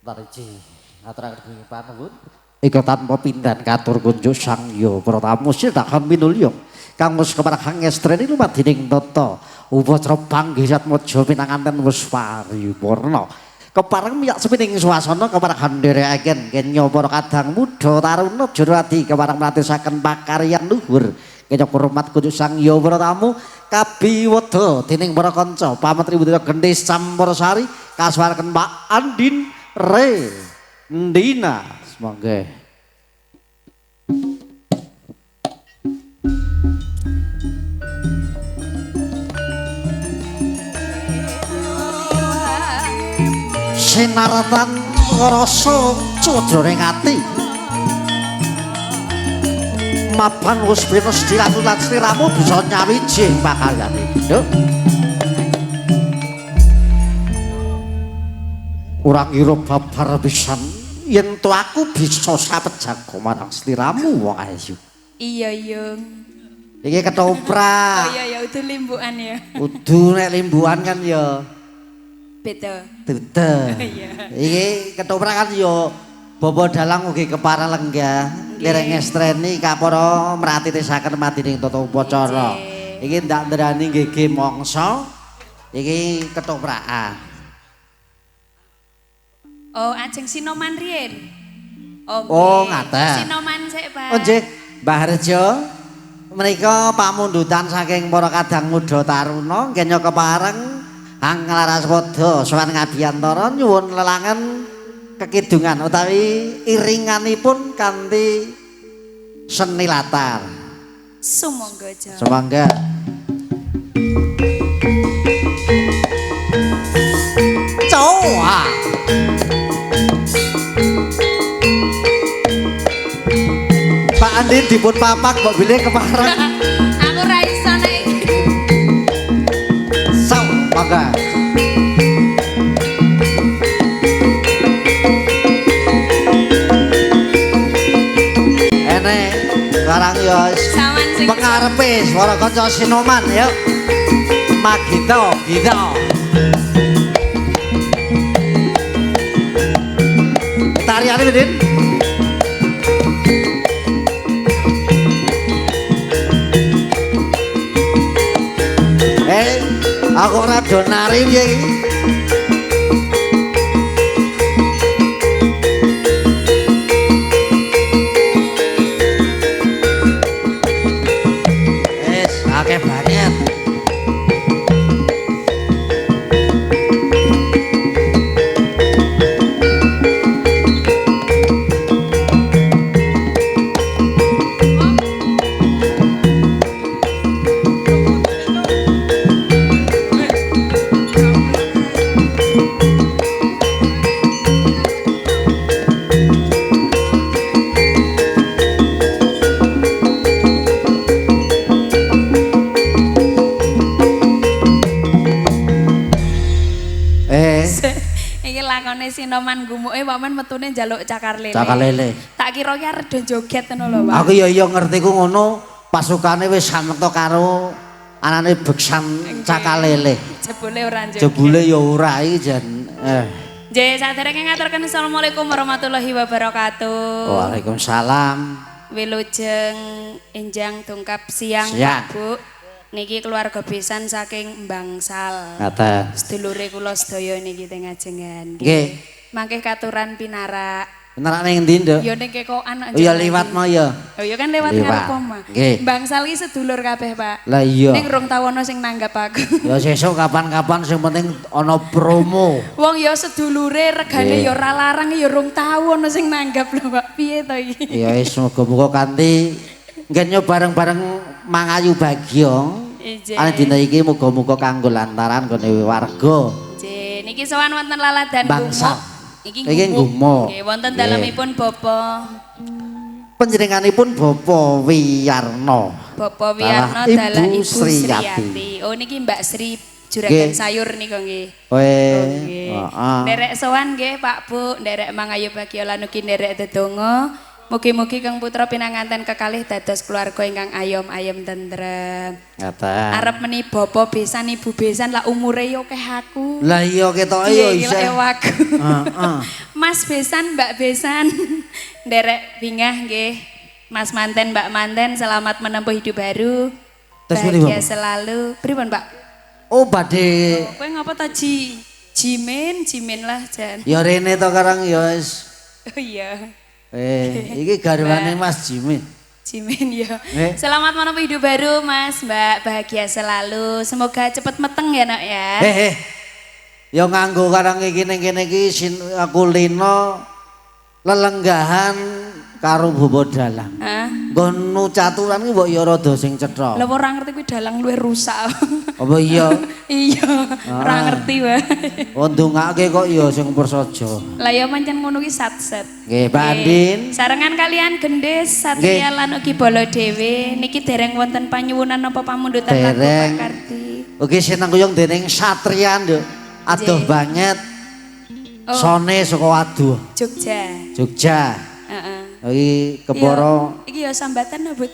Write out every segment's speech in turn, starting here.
Tariji ngaturaken panuwun. Ika tanpa pindhan katur kunjuk sang ya para tamu sidakan minulya kang wis kepareng ngestreni lumadining tata upacara panggih satmaja pinanganten wis paripurna. Kepareng miyak sepining swasana kepareng nderekaken kenya para kadang muda taruna jero adi kepareng mlatisaken pakaryan luhur. Kenya hormat kunjuk sang ya para tamu kabiweda dening para kanca pametri budaya Gendhis Campursari kasuwaraken Pak Andin Rendina. Semoga sinaratan rasa cudra ing ati mapan wis pinus dilatu lan sliramu bisa nyawiji pakaryane. Nduk ora ngira babar pisan yen to aku bisa sapejaga marang sliramu wong ayu. Iya, Yung. Iki ketoprak. Oh iya ya, udu limbukan ya. Udu nek limbukan kan ya beda. Beda. Iya. Iki ketoprak kan ya bapa dalang ugi kepara lenggah lireng ngestreni kapara mratitisaken madining tata upacara. Iki ndak ndrani nggih mangsa. Iki ketoprakan. Oh, ajeng sinoman riyen. Oh, oh ngaten. Sinoman sik, Pak. Oh nggih, Mbah Rejo. Menika pamundutan saking para kadang muda taruna kenya kepareng anglaraswada sowan ngabiyantara nyuwun lelangan kekidungan utawi iringanipun kanthi seni latar. Sumangga, Jo. Sumangga. Cowa. Pak Andin dipun papak mbok bilih kepareng. Aku ra iso nek. Saw, mangga. Enek barang ya pengarepe swara kanca sinoman ya. Magita, gita. Tariane Din. Aku ora do nari piye iki? Wis, akeh banget. Sinoman gumuke paman metune njaluk cakar lele. Cakar lele. Tak kira ki arep do joget ngono lho, Pak. Aku ya iya ngerti ku ngono, pasukane wis samekta karo anane beksan cakar lele. Jebule ora joget. Jebule ya ora iki jan. Nggih, saderenge ngaturaken assalamualaikum warahmatullahi wabarakatuh. Waalaikumsalam. Wilujeng enjang dongkap siang, Pak Bu. Niki keluarga besan saking Bangsal. Ngaten. Sedulure kula sedaya niki teng ajengan. Nggih. Mangke katuran pinarak. Pinarak ning endi, Nduk? Ya ning kekokan. Oh ya liwat mau ya. Oh ya kan lewat ngarep omah. Nggih. Bangsal iki sedulur kabeh, Pak. Lah iya. Ning rong tau ana sing nanggap aku. Ya sesuk kapan-kapan sing penting ana promo. Wong ya sedulure regane ya ora larang ya rong tau ana sing nanggap lho, Pak. Piye to iki? Ya wis muga-muga kanthi nggih bareng-bareng mangayu bagya. Ana dina iki muga-muga kanggo lantaran gone warga. Nggih, niki sowan wonten laladan Bangsal. Iki nggumo. Nggih, wonten dalemipun Bapak panjenenganipun Bapak Wiyarno. Bapak Wiyarno dalah Ibu Sriyati. Oh niki Mbak Sri juragan sayur niku nggih. Heeh. Nderek sowan nggih Pak Bu, nderek mangayu bagya lan ugi nderek dedonga. Mugi-mugi Kang Putra pinanganten kekalih dados keluarga ingkang ayom-ayem tentrem. Ngaten. Arep meni bapa besan ibu besan lah umure yo akeh aku. Lah iya ketoke yo isih. Heeh. Mas besan, Mbak besan. Nderek bingah nggih. Mas manten, Mbak manten, selamat menempuh hidup baru. Bahagia selalu. Pripun, Pak? Oh, badhe. Kowe ngapa ta, Ji? Jimin, Jimin lah jan. Ya rene to karang ya wis. Oh iya. Iki garwane Mas Jimin. Jimin ya. Selamat menempuh hidup baru Mas, Mbak, bahagia selalu. Semoga cepet meteng ya, Nak ya. Ya nganggo karang iki ning kene iki aku lino lelenggahan karo bobo dalang. Nggon caturan ki mbok ya rada sing cetha. Lah ora ngerti kuwi dalang luwih rusak. Apa iya? Iya, ora ngerti wae. Oh ndongake kok ya sing prasaja. Lah ya pancen ngono ki satset. Nggih, Mbak Andin. Sarengan kalian Gendis Satria lan ugi Baladewa niki dereng wonten panyuwunan napa pamundutan lagu Pak Kardi. Ugi sinengkuyung dening Satria, Nduk. Adoh banget. Sone saka Waduh. Jogja. Jogja. Heeh. Iki kepara iki ya sambatan lho, Bud.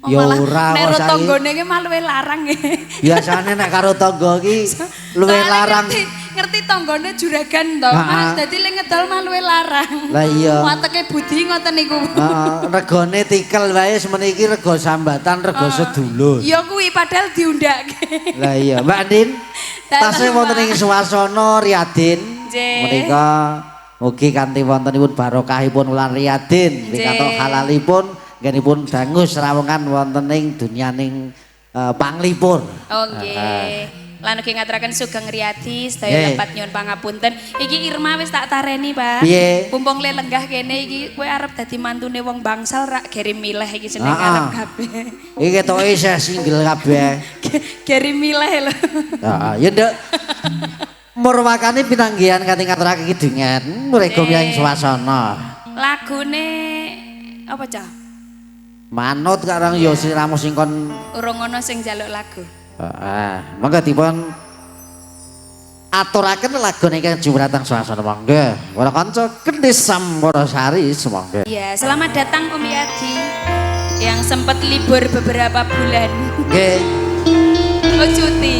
Ya ora nek karo tanggane iki malah luwih larang nggih. Biasane nek karo tangga iki luwih larang. Ngerti tanggane juragan to, malah dadi le ngedol malah luwih larang. Lah iya. Wateke Budi ngoten niku. Heeh, regane tikel wae semene iki rega sambatan, rega sedulur. Ya kuwi padahal diundake. Lah iya, Mbak Andin. Tasih wonten ing swasana Riyadin. Menika mugi kanthi wontenipun barokahipun wulan Riyadin, pikantuk halalipun nggenipun dangu srawungan wonten ing dunyaning panglipur. Oh nggih. Lan ugi ngaturaken sugeng Riyadi sedaya lepat nyuwun pangapunten. Iki Irma wis tak tareni, Pak. Pumpung le lenggah kene iki kowe arep dadi mantune wong bangsal rak geri milih iki jeneng arep kabeh. Iki ketoke isih single kabeh. Geri milih lho. Heeh, ya Nduk. Murwakane pinanggihan kanthi ngaturake kidungan mrego ing swasana. Lagune apa cah? Manut karang ya siramu sing kon urung ana sing njaluk lagu. Heeh, monggo dipun aturaken lagune ingkang jumratang swasana monggo. Para kanca Gendis Samborosari semonggo. Iya, selamat datang Umi Adi yang sempat libur beberapa bulan. Nggih. Oh cuti.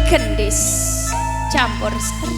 Gendis campur sari.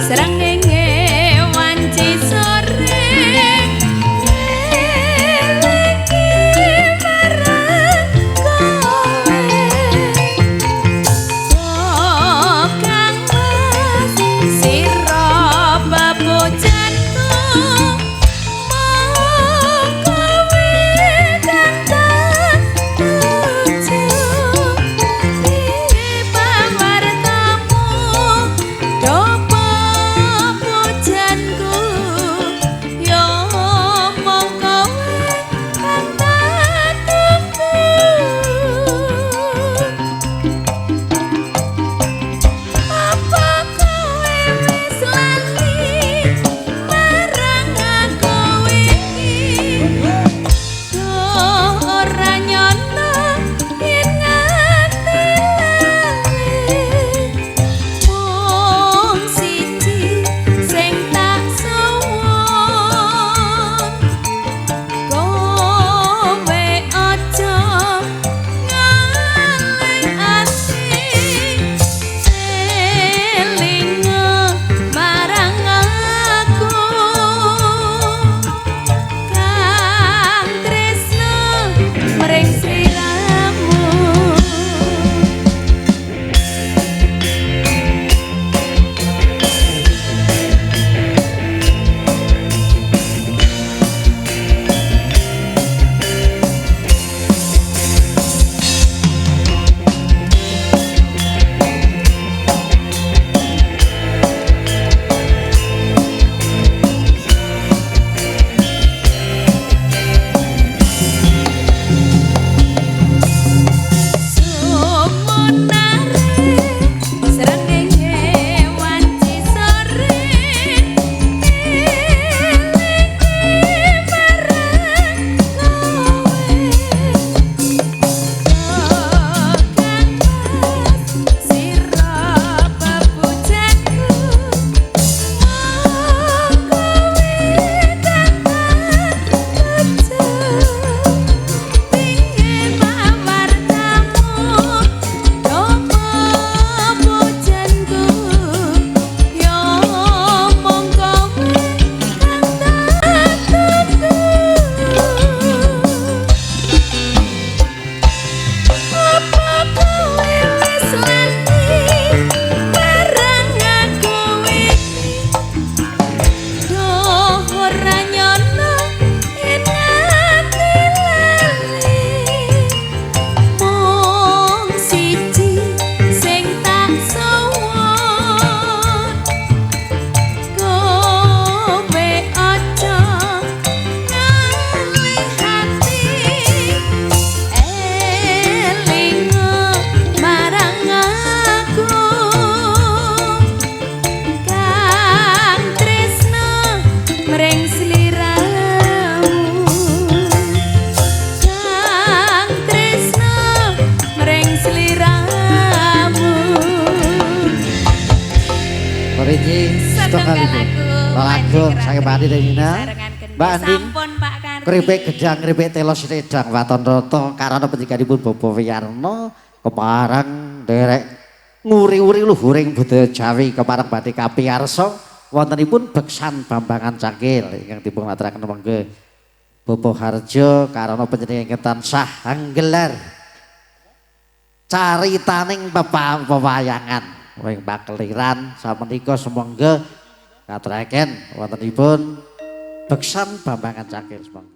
Srengenge wanci Sira pepujanku mung kowe kang tak tuju. Piye pawartamu do pepujanku ya mung kowe kang tak tunggu. Apa kowe wis lali marang aku iki? Duh ora nyono yen nganti lali. Mung siji sing tak suwun, kowe aja ngalih ati. Elinga marang aku kang tresno mring sliramu. Sumunare srengenge wanci sore elinge marang kowe. Kang Mas sira pepujanku mung kowe kang tak tuju. Piye pawartamu do pepujanku ya mung kowe kang tak tunggu. Apa kowe wis lali marang aku iki? Duh ora nyono yen nganti lali. Mung siji sing tak suwun, kowe aja ngalih ati. Elinga marang aku kang tresno mring sliramu. Kang tresno mring sliramu. Mriki Setunggal lagu Lagu saking Mbak Andi Nina. Mbak Andin. Sampun Pak Karti. Kripik gedang, kripik telos redang waton rata karana penjenenganipun Bapak Wiyarno keparang nderek nguri-uri luhuring budaya Jawi keparang badhe kapiyarsa wontenipun beksan Bambangan Cangkil ingkang dipun aturaken monggo Bapak Harjo karana panjenengan ingkang tansah anggelar caritaning pewayangan ing pakeliran samenika sumangga katuraken wontenipun beksan Bambangan Cangkil sumangga.